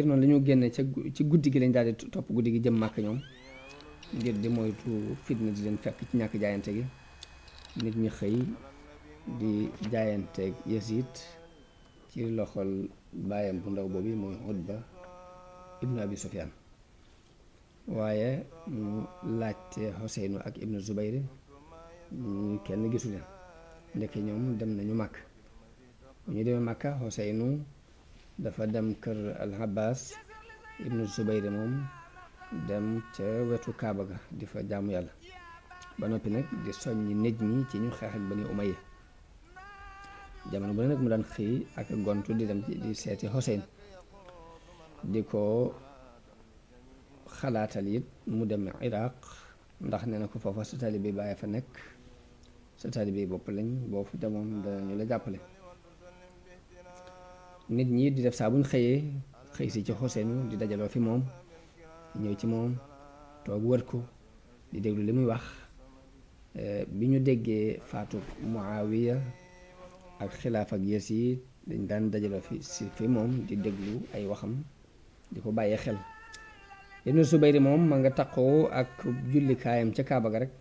noonu la ñu génne ci guddi gi lañ daal di topp guddi gi jëm Màkka ñoom ngir di moytu fitna di leen fekk ci ñàkk jaayante gi. nit ñi xëy di jaayanteeg Yazid ci loxol baayam bu ndaw boobu mooy Utba ibnu Abi Sufyaan waaye mu laajte Xuseynu ak ibnu Zubayr ñu kenn gisu leen ndeke ñoom dem nañu màkk bu ñu demee màkka Xuseynu dafa dem kër al-Abbas ibnu Zubayr moom dem ca wetu Kaaba ga di fa jaamu yàlla ba noppi nag di soññi nit ñi ci ñu xeex ak Bani Umayya jamono bu ne nag mu daan xëy ak gontu di dem di seeti Xuseyn di ko xalaatal it mu dem Iraq ndax nee na ko foofa sa taalibe bàyyi fa nekk sa taalibe bopp lañ boo fu demoon danañu la jàppale. nit ñi di def saa buñ xëyee xëy si ci Xuseynu di dajaloo fi moom ñëw ci moom toog wër ko di déglu li muy wax. bi ñu déggee faatu Muawiya ak xilaaf ak Yasiid dañ daan dajaloo fi moom di déglu ay waxam di ko bàyyi xel. Ibnu Zubayr moom ma nga taqoo ak jullikaayam ca Kaaba ga rek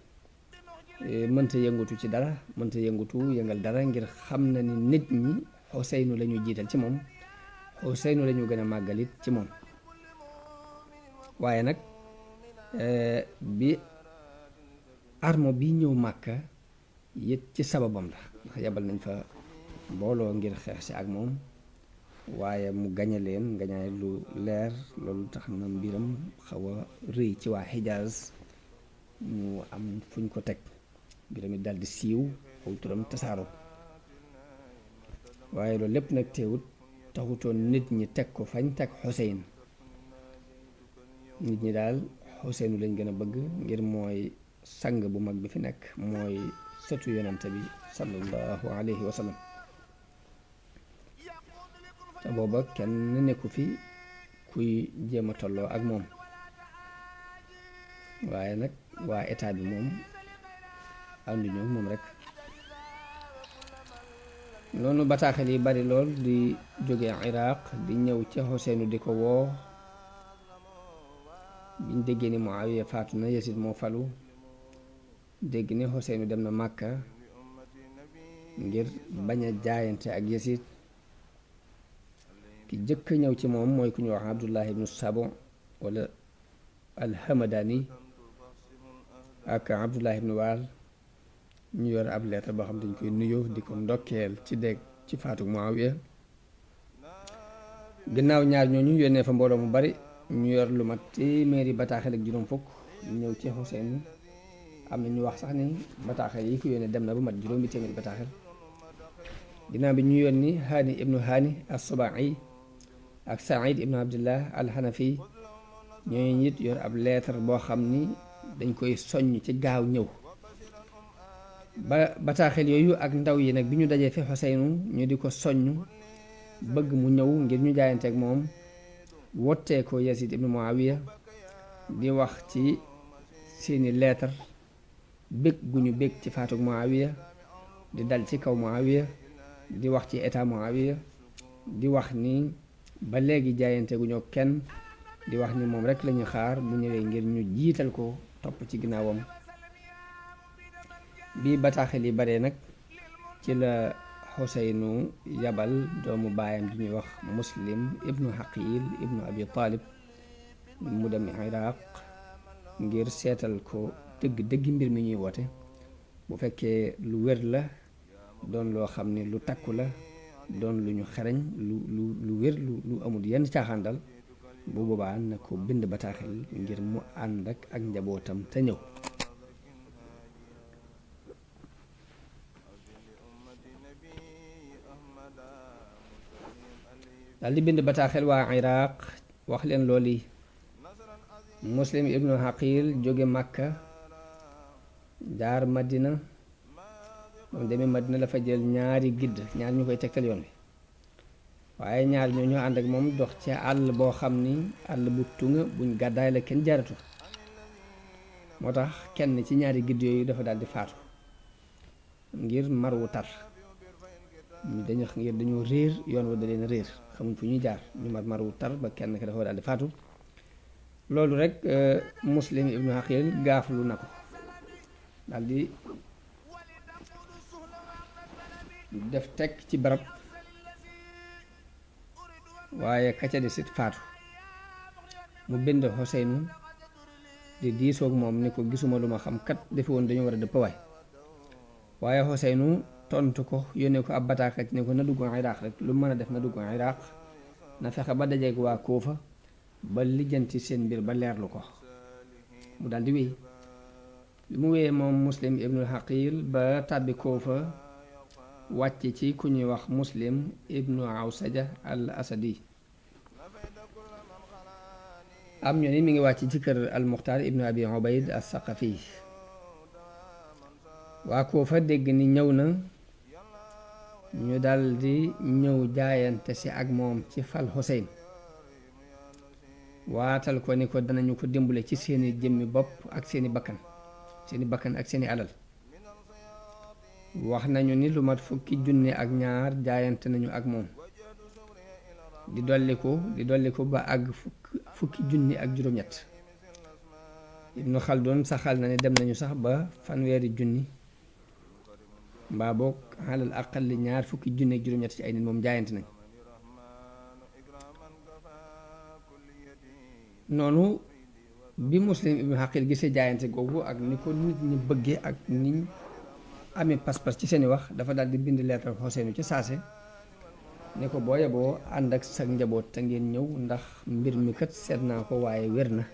mënta yëngutu ci dara mënta yëngal dara ngir xam na ni nit ñi Xuseynu la ñu jiital ci moom Xuseynu la ñu gën a màggalit ci moom waaye nag bi armo bi ñëw Màkka it ci sababam la ndax yabal nañ fa mbooloo ngir xeex si ak moom waaye mu gañe leen gañaay lu leer loolu tax na mbiram xaw a rëy ci waa Xijaaz ñu am fuñ ko teg mbiram it daldi siiw aw turam tasaaroo waaye loolu lépp nag teewut taxutoon nit ñi teg ko fañ teg Xuseyn nit ñi daal Xuseynu lañ gën a bëgg ngir mooy sang bu mag bi fi nekk mooy sëtu yonante bi sallallahu alayhi wa sallam te booba kenn nekku fi kuy jéem a tolloo ak moom waaye nag waa état bi moom ànduñu moom rek noonu bataaxel yi bari lool di jóge Iraq di ñëw ci Xuseynu di ko woo biñ déggee ni Muawiya faatu na Yasid moo falu dégg ni Xuseynu dem na Màkka ngir bañ a jaayante ak Yasid ki jëkk ñëw ci moom mooy ku ñu wax Abdullah ibnu Sabo wala alhamadani ak Abdullah ibnu Waal ñu yor ab lettre boo xam dañ koy nuyoo di ko ndokkeel ci dégg ci faatu Muawiya ginnaaw ñaar ñooñu yónnee fa mbooloo mu bari ñu yor lu mat téeméeri bataaxel ak juróom fukk ñëw ci Xuseynu am na ñu wax sax ni bataaxel yi ko yónnee dem na ba mat juróomi téeméeri bataaxel ginnaaw bi ñu yónni Haani ibnu Haani as-Subai ak Saïd ibnu Abdillah al-Hanafi ñooñu it yor ab lettre boo xam ni dañ koy soññ ci gaaw ñëw ba bataaxel yooyu ak ndaw yi nag bi ñu dajee fi Xuseynu ñu di ko soññ bëgg mu ñëw ngir ñu jaayanteeg moom wottee ko Yazid ibnu Muawiya di wax ci seeni lettre bég gu ñu bég ci faatug Muawiya di dal ci kaw Muawiya di wax ci état Muawiya di wax ni ba léegi jaayante gu ñoo kenn di wax ni moom rek lañuy xaar bu ñëwee ngir ñu jiital ko topp ci ginnaawam bi bataaxel yi bare nag ci la Xuseynu yabal doomu baayam di ñuy wax Muslim ibnu Xaqil ibnu Abi Talib mu dem Iraq ngir seetal ko dëgg mbir mi ñuy woote bu fekkee lu wér la doon loo xam ne lu takku la doon lu ñu xereñ lu wér lu amul yenn caaxaan dal bu boobaa na ko bind bataaxel ngir mu ànd ak njabootam te ñëw daal di bind bataaxel waa Iraq wax leen loolu Muslim ibnu Xaqil jóge Makka jaar Madina moom demee Madina la fa jël ñaari gidd ñaar ñu koy tegtal yoon wi waaye ñaar ñoo ñu ànd ak moom dox ci àll boo xam ni àll bu tunga buñ gàddaay la kenn jaaratu moo tax kenn ci ñaari gidd yooyu dafa daal di faatu ngir mar wu tar dañu ngir dañoo réer yoon wa da leen réer xamuñ fu ñuy jaar ñu mar wu tar ba kenn ka dafa daal di faatu loolu rek Muslim ibnu Aqil gaaflu na ko daal di def tekk ci barab waaye kaca di sit faatu mu bind Xuseynu di diisoog moom ni ko gisuma lu ma xam kat defe woon dañu war a dëpp waaye Xuseynu tontu ko yónnee ko ab bataaxal ne ko na dugg Iraq rek lu mën a def na dugg Iraq na fexe ba dajeeg waa Kuufa ba lijjanti seen mbir ba leerlu ko mu daal di wéy bi mu wéyee moom Muslim ibnul Aqil ba tàbbi Kuufa wàcc ci ku ñuy wax Muslim ibnu Awsaja al Asadi am ñu ni mi ngi wàcc ci kër al Muxtaar ibnu Abi Ubayd as Saqafi waa Kuufa dégg ni ñëw na ñu daldi ñëw jaayante si ak moom ci fal Xuseyn waatal ko ni ko danañu ko dimbale ci seeni jëmmi bopp ak seeni bakkan ak seeni alal wax nañu ni lu mat fukki junne ak ñaar jaayante nañu ak moom di dolliku ba àgg fukki junni ak juróom-ñett Ibnu Xaldun saxal na ne dem nañu sax ba fanweeri junni mbaa boog xalal aqalli ñaar fukki junne ak juróom-ñett ci ay nit moom jaayante nañ noonu bi Muslim ibnu Aqil gisee jaayante googu ak ni ko nit ñi bëggee ak niñ amee pas-pas ci seeni wax dafa daal di bind leetar Xuseynu ci saase ne ko boo yeboo ànd ak sa njaboot te ngeen ñëw ndax mbir mi kat seet naa ko waaye wér na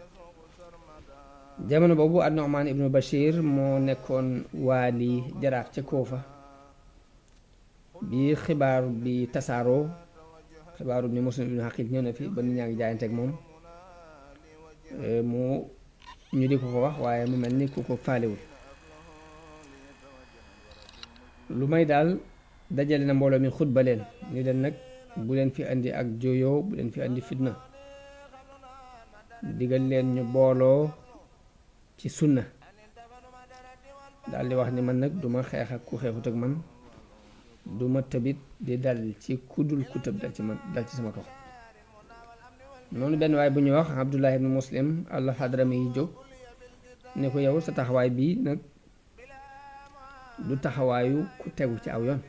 jamono boobu an-Nu'man ibnu Bashir moo nekkoon waali jaraax ca Kuufa bi xibaaru bi tasaaroo xibaaru ni Muslim ibnu Aqil ñëw na fi ba nit ñaa ngi jaayante ak moom mu ñu di ko wax waaye mu mel ni ku ko faalewul lu may daal dajale na mbooloo mi xutba leen ni leen nag bu leen fi andi ak jooyoo bu leen fi andi fitna digal leen ñu booloo ci sunna daal di wax ni man nag duma xeex ak ku xeexut ak man duma tëbit di dal ci kudul ku tëb dal ci sama kaw noonu benn waay bu ñuy wax Abdullah ibn Muslim al-Hadrami yi jóg ne ko yow sa taxawaay bii nag du taxawaayu ku tegu ci aw yoon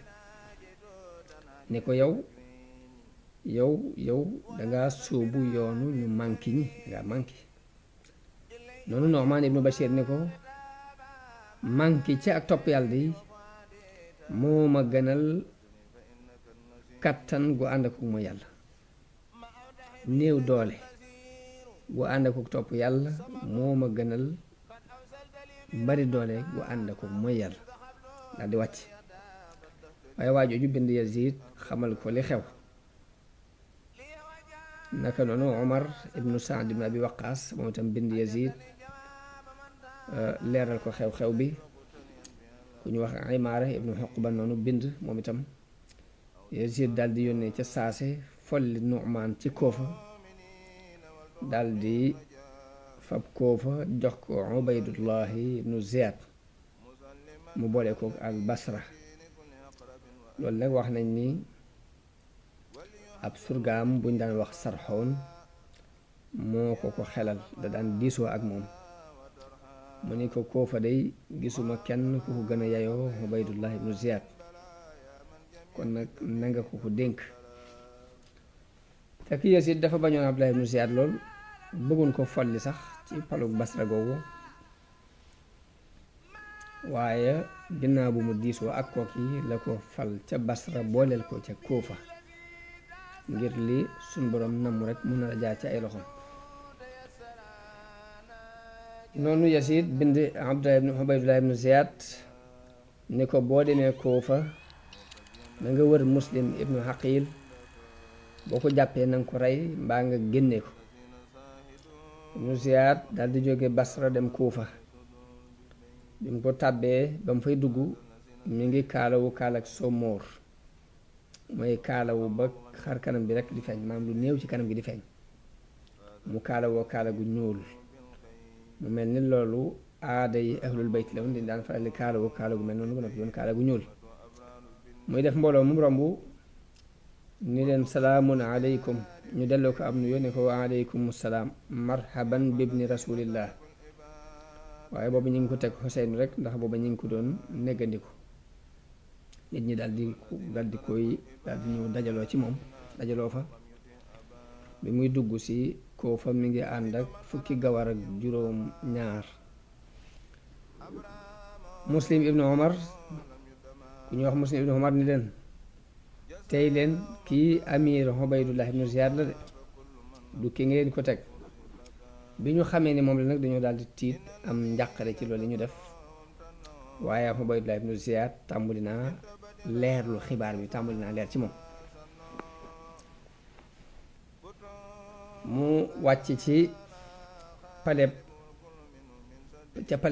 ne ko yow danga sóobu yoonu ñu manki ñi danga manki noonu Nu'man ibnu Bashir ne ko manki ci ak topp yàlla yi moo ma gënal kattan gu ànd ak mooy yàlla néew doole gu ànd ak topp yàlla moo ma gënal bari doole gu ànd ak mooy yàlla daal di wàcc waaye waa jooju bind Yazid xamal ko li xew naka noonu Omar ibnu Saad ibnu Abi Waqaas moom itam bind Yazid leeral ko xew-xew bi ku ñu wax Imaara ibnu Uqba noonu bind moom itam Yazid daal di yónnee ca saase folli Nu'man ci Kuufa daal di fab Kuufa jox ko Ubaydullahi ibnu Ziyad mu boole ko al Basra loolu nag wax nañ ni ab surgaam buñ daan wax Sarxoon moo ko xelal da daan diisoo ak moom mu ni ko Kuufa day gisuma kenn ku ko gën a yayoo Ubaydullah ibnu Ziyad kon nag nanga ko dénk fekk Yazid dafa bañoon Abdullah ibnu Ziyad lool bëggoon ko folli sax ci palug Basra googu waaye ginnaaw bu mu diisoo ak kooki la ko fal ca Basra booleel ko ca Kuufa ngir li suñ boroom namm rek mën na la jaar ci ay loxoom noonu Yazid bind Ubaydullah ibnu Ziyad ni ko boo demee Kuufa da nga wër Muslim ibnu Aqil boo ko jàppee na nga ko rey mbaa nga génne ko ibnu Ziyad daal di jóge Basra dem Kuufa bi mu ko tàbbee ba mu fay dugg mi ngi kaalawu kaalak somóor mooy kaalawu ba xar kanam bi rek di feeñ maanaam lu néew ci kanam gi di feeñ mu kaalawoo kaala gu ñuul mu mel ni loolu aada yi ahlul bayt la woon di daan faral di kaalawu kaala gu mel noonu ba noppi doon kaala gu ñuul muy def mbooloo mu romb ni leen salaamun aleykum, ñu delloo ko am nu yónni ko wa aleykum salaam marhaban bibni rasulillah. waaye boobu ñu ngi ko teg Xuseyn rek ndax booba ñu ngi ko doon neggandiku. nit ñi daal di ñëw dajaloo ci moom, dajaloo fa. bi muy dugg si koo fa mi ngi ànd ak fukki gawar ak juróom ñaar. Muslim ibnu Omar, ku ñuy wax Muslim ibnu Omar ni leen tey leen kii amir Ubaydullah ibnu Ziyad la de, du ki ngeen ko teg. bi ñu xamee ni moom la nag dañoo daal di tiit am njàqare ci loolu li ñu def. waaye Ubaydullah ibnu Ziyad tàmbali naa leerlu xibaar bi, tàmbali naa leer ci moom. mu wàcc ci pale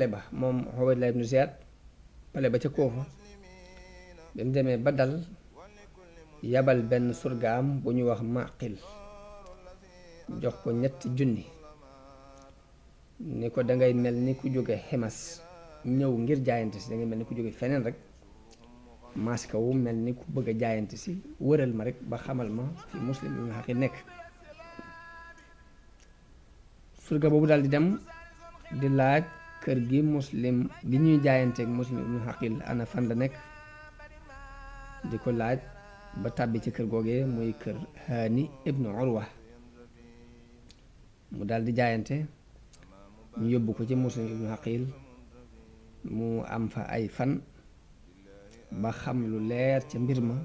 ba moom Ubaydullah ibnu Ziyad, pale ba ca Koofa. bi mu demee ba dal yabal benn surgaam bu ñuy wax Maqil, jox ko 3,000 ni ko dangay mel ni ku jóge Ximas ñëw ngir jaayante si, dangay mel ni ku jóge feneen rek maska wu mel ni ku bëgg a jaayante si, wëral ma rek ba xamal ma fi Muslim ibnu Aqil nekk. surga boobu daal di dem di laaj kër gi Muslim gi ñuy jaayanteeg Muslim ibnu Aqil ana fan la nekk, di ko laaj ba tàbbi ci kër googee muy kër Haani ibnu Urwa. mu daal di jaayante, ñu yóbbu ko ci Muslim ibnu Aqil, mu am fa ay fan ba xam lu leer ca mbir ma.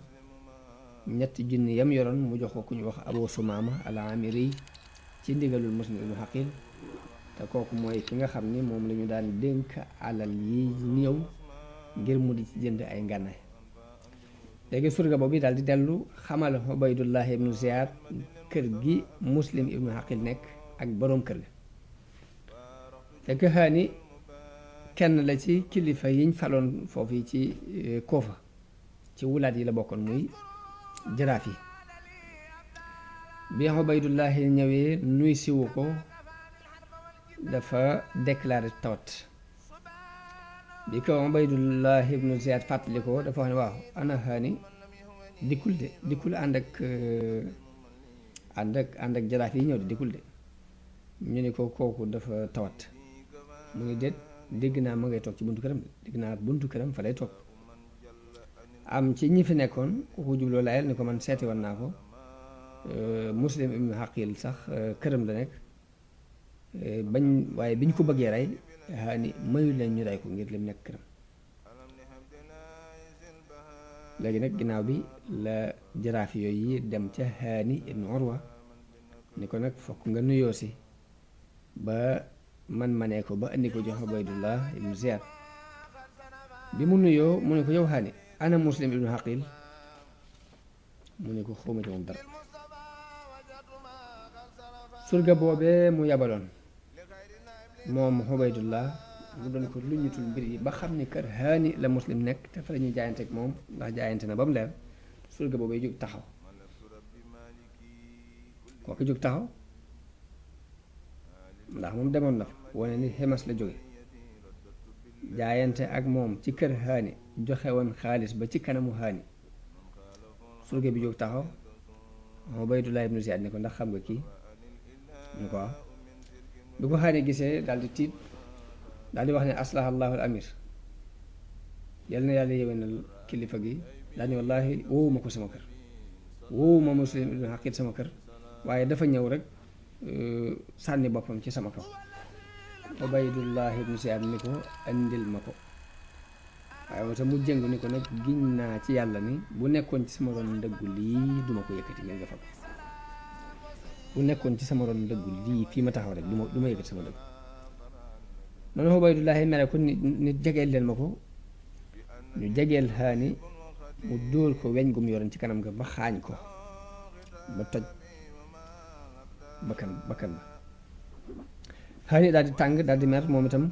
3,000 yam yoroon mu jox ko ku ñu wax Abu Sumaama al-Amiri ci ndigalul Muslim ibnu Aqil, te kooku mooy ki nga xam ni moom la ñu daan dénk alal yi ñëw ngir mu di ci jënd ay ngànnaay. léegi surga boobu daal di dellu xamal Ubaydullah ibnu Ziyad kër gi Muslim ibnu Aqil nekk ak boroom kër ga. fekk Haani kenn la ci kilifa yiñ faloon foofu ci Koofa, ci wulaat yi la bokkoon, muy jaraaf yi. bi Ubaydullah ñëwee nuy siwu ko, dafa déclaré tawat. bi ko Ubaydullah ibnu Ziyad fàttali ko, dafa wax ne waaw ana Haani dikkul ànd ak jaraaf yi ñëw de, dikkul de. ñu ni ko kooku dafa tawat. mu ni déet, dégg naa ma ngay toog ci buntu këram, dégg naa buntu këram fa lay toog. am ci ñi fi nekkoon ku ko jubloo layal ni ko man seeti woon naa ko, Muslim ibnu Aqil sax këram la nekk, waaye biñ ko bëggee rey Haani mayu leen ñu rey ko ngir lim nekk këram. léegi nag ginnaaw bi la jaraaf yooyu dem ca Haani ibnu Urwa ni ko nag fokk nga nuyoo si ba man manee ko ba indi ko jox Ubaydullah ibnu Ziyad. bi mu nuyoo mu ne ko yow Haani ana Muslim ibnu Aqil, mu ne ko xawma ci moom dara. surga boobee mu yabaloon moom Ubaydullah mu doon ko luñutul mbir yi ba xam ni kër Haani la Muslim nekk te fa la ñuy jaayante ak moom, ndax jaayante na ba mu leer. surga boobee jóg taxaw, kooku jóg taxaw ndax moom demoon na fa wane ni Ximas la jóge, jaayante ak moom ci kër Haani, joxe woon xaalis ba ci kanamu Haani. surga bi jóg taxaw, Ubaydullah ibnu Ziyad ni ko ndax xam nga kii, ñu ko waaw. bi ko Haani gisee daal di tiit, daal di wax ne aslaha allahu al amir, yal na yàlla yéwénal kilifa gi. daal ni wallaahi woowuma ko sama kër, woowuma Muslim ibnu Aqil sama kër, waaye dafa ñëw rek sànni boppam ci sama kaw. Ubaydullah ibnu Ziyad ni ko andil ma ko. waaye wata mu jëngu ni ko nag giñ naa ci yàlla ni bu nekkoon ci sama ron ndëggu lii duma ko yëkkati ngeen nga fa ko. bu nekkoon ci sama ron ndëggu lii fii ma taxaw rek du ma yëkkati sama dëgg. noonu Ubaydullahi mere ko nit jegeel leen ma ko. ñu jegeel Haani, mu dóor ko weñ gu mu yoroon ci kanam ga ba xaañ ko ba toj bakkan ba. Haani daal di tàng, daal di mer moom itam,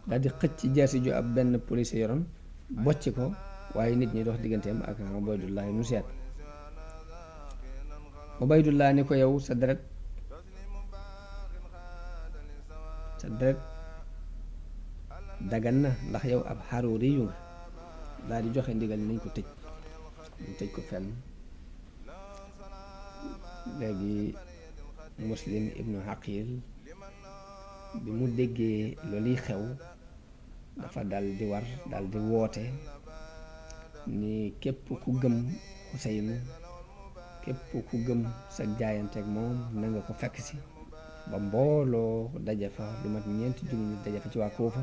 daal di xëcc jaasi ju ab benn police yoroon bocc ko, waaye nit ñi dox digganteem ak Ubaydullah ibnu Ziyad. Ubaydullah ni ko yow sa deret dagan na ndax yow ab xaruuri yu nga, daal di joxe ndigal nañ ko tëj ñu tëj ko fenn. léegi Muslim ibnu Aqil bi mu déggee loolu yi xew dafa dal di war dal di woote ni képp ku gëm Xuseynu, képp ku gëm sa jaayanteeg moom na nga ko fekk si. ba mbooloo daje fa lu mat ñeenti junni nit daje fa ci waa Kuufa.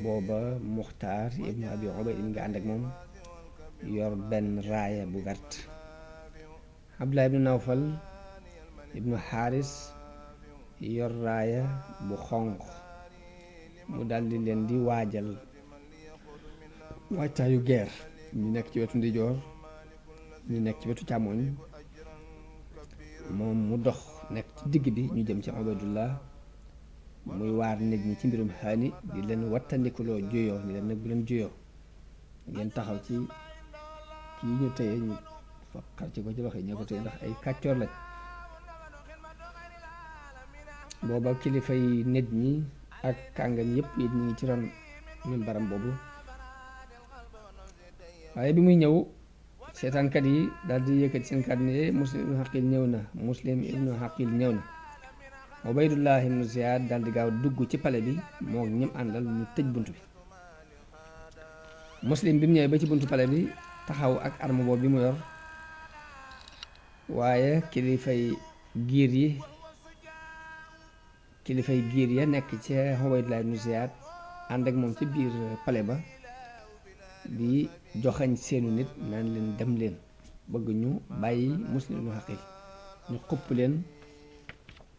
booba Muxtaar ibnu Abi Ubayd mi nga ànd ak moom yor benn raaya bu vert. Abdullah ibnu Nawfal ibnu Xaaris yor raaya bu xonq. mu daldi leen di waajal waajtaayu guerre. ñu nekk ci wetu ndijoor, ñu nekk ci wetu càmmoñ, moom mu dox nekk ci digg bi. ñu jëm ci Ubaydullah muy waar nit ñi ci mbirum xaani, di leen wattandikuloo juyoo, ni leen nag bu leen juyoo, ngeen taxaw ci kii ñu téye ñu fa xar ci ko ci loxo yi ñoo ko téye ndax ay kàccoor lañ. booba kilifa yi nit ñi ak kàngam yëpp it ñu ngi ci ron mimbaram boobu. waaye bi muy ñëw seetaankat yi daal di yëkkati seen kàddu ne Muslim ibnu Aqil ñëw na, Muslim ibnu Aqil ñëw na. Ubaydullah ibnu Ziyaad daal di gaaw dugg ci pale bi moo ñim àndal ñu tëj bunt bi. Muslim bi mu ñëwee ba ci buntu pale bi taxaw ak arme boobu bi mu yor, waaye kilifay giir ya nekk ci Ubaydullah ibnu Ziyaad ànd ak moom ci biir pale ba di joxañ seenu nit naan leen dem leen, bëgg ñu bàyyi Muslim ibnu Aqil. ñu xupp leen,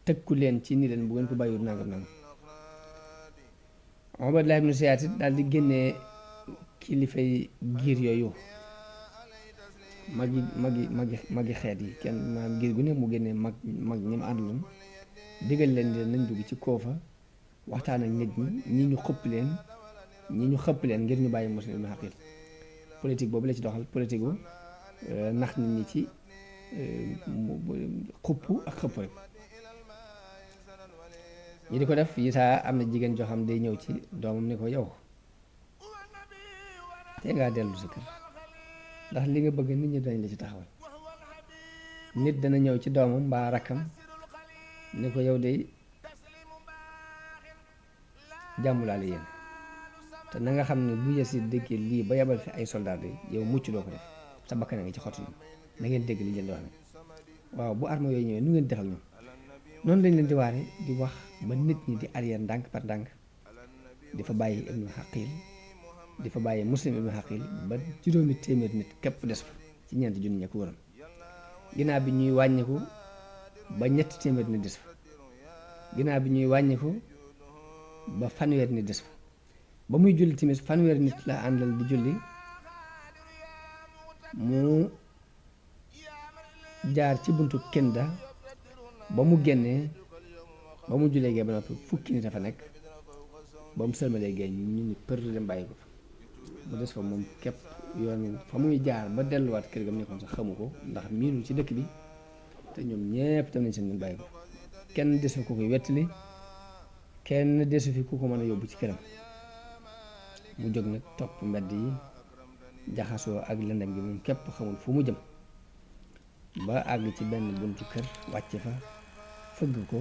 tëkku leen ci ni leen bu ngeen ko bàyyiwul nangam nangam. Ubaydullah ibnu Ziyaad it daal di génnee kilifay giir yooyu, magi xeet yi, kenn maanaam giir gu ne mu génnee mag ñi mu àndaloon, digal leen di nañ dugg ci Koofa waxtaan ak nit ñi ñu xëpp leen ngir ñu bàyyi Muslim ibnu Aqil. politique boobu la ci doxal, politique gu nax nit ñi ci xupp ak xëpp rek. ñi di ko def yitaa am na jigéen joo xam day ñëw ci doomam ni ko yow te ngaa dellu sa kër, ndax li nga bëgg nit ñi dañ la ci taxawal. nit dana ñëw ci doomam mbaa rakkam ni ko yow de jàmm laa la yéen, te na nga xam ne bu Yasiid déggee lii ba yabal fi ay soldat yi yow mucc doo ko def, sa bakkan a ngi ci xottu na ngeen dégg li leen di wax ne waaw bu arme yooyu ñëwee nu ngeen def ak ñoom. noonu lañ leen di waare di wax ba nit ñi di arrière ndànk par ndànk, di fa bàyyi ibnu Aqil, di fa bàyyi Muslim ibnu Aqil ba juróomi téeméer nit képp des fa ci ñeenti junni ña ko wëram. ginnaaw bi ñuy wàññiku ba ñetti téeméer nit des fa, ginnaaw bi ñuy wàññiku ba fanweer nit des fa. ba muy julli timis fanweer nit la àndal di julli, mu jaar ci buntu Kinda ba mu génnee, ba mu jullee gee ba noppi fukki nit a fa nekk. ba mu sëlmalee gee ñu ni për dem bàyyi ko fa, mu des fa moom képp. yoon fa muy jaar ba delluwaat kër ga mu nekkoon sax xamu ko, ndax miinu ci dëkk bi, te ñoom ñépp dem nañ seen ngeen bàyyi ko. kenn desu ko koy wettali, kenn desu fi ku ko mën a yóbbu ci këram. mu jóg nag topp mbedd yi jaxasoo ak lëndëm gi, moom képp xamul fu mu jëm, ba àgg ci benn buntu kër wàcc fa, fëgg ko,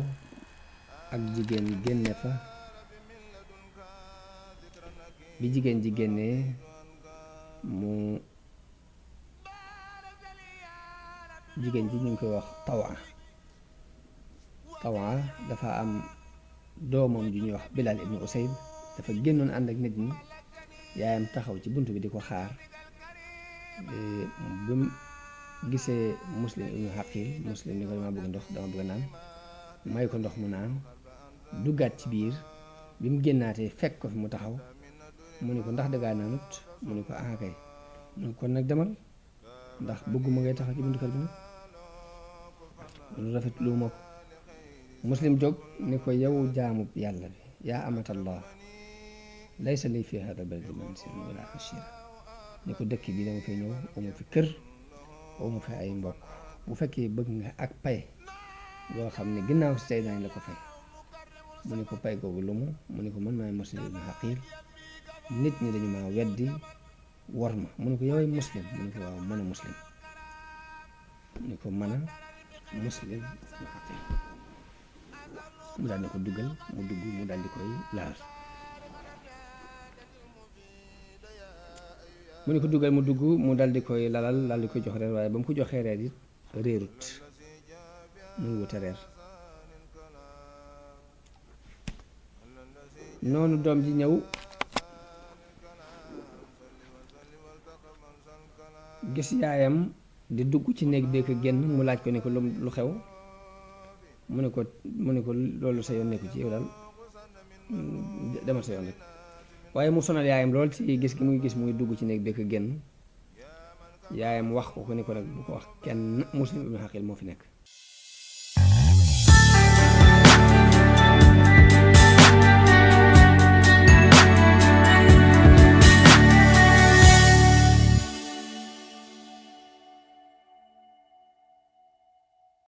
ak jigéen génne fa. bi jigéen ji génnee jigéen ji ñu ngi koy wax Tawa dafa am doomam ju ñuy wax Bilal ibnu Usayd, dafa génnoon ànd ak nit ñi. yaayam taxaw ci bunt bi di ko xaar. bi mu gisee Muslim ibnu Aqil, Muslim ni ko dama bëgg ndox, dama bëgg naan, may ko ndox mu naan, duggaat ci biir. bi mu génnaatee fekk ko fi mu taxaw, mu ni ko ndax dangaa naanut, mu ni ko ah kay, mu ni kon nag demal, ndax bëgguma ngay taxaw ci buntu kër bi nag, lu rafet lu ma ko. Muslim jóg ni ko yow jaamub yàlla bi, yaa amatallah, laysa li fi hada baladi manzil wala ashira, ni ko dëkk bi dama fay ñëw, amu fi kër, amu fi ay mbokk. bu fekkee bëgg nga ak pay yoo xam ne ginnaaw si tey daañ la ko fay. mu ni ko pay googu lu mu ni ko man maay Muslim ibnu Aqil, nit ñi dañu maa weddi war ma mu ne ko yoway muslim mu ne ko waaw mën a muslim mu ne ko mën a muslim ibnu Aqil mu daal di ko duggal mu dugg mu daal di koy laal mu ne ko duggal mu dugg mu daal di koy lalal daal di koy jox reer waaye ba mu ko joxee reer it réerut mu ngi wute reer noonu doom ji ñëw gis yaayam di dugg ci néeg bi ko génn mu laaj ko ni ko lu xew mu ne ko loolu sa yoon nekku ci yow daal demal sa yoon rek waaye mu sonal yaayam lool ci gis gi muy gis muy dugg ci néeg bi ko génn yaayam wax ko ni ko nag bu ko wax kenn Muslim ibnu Aqil moo fi nekk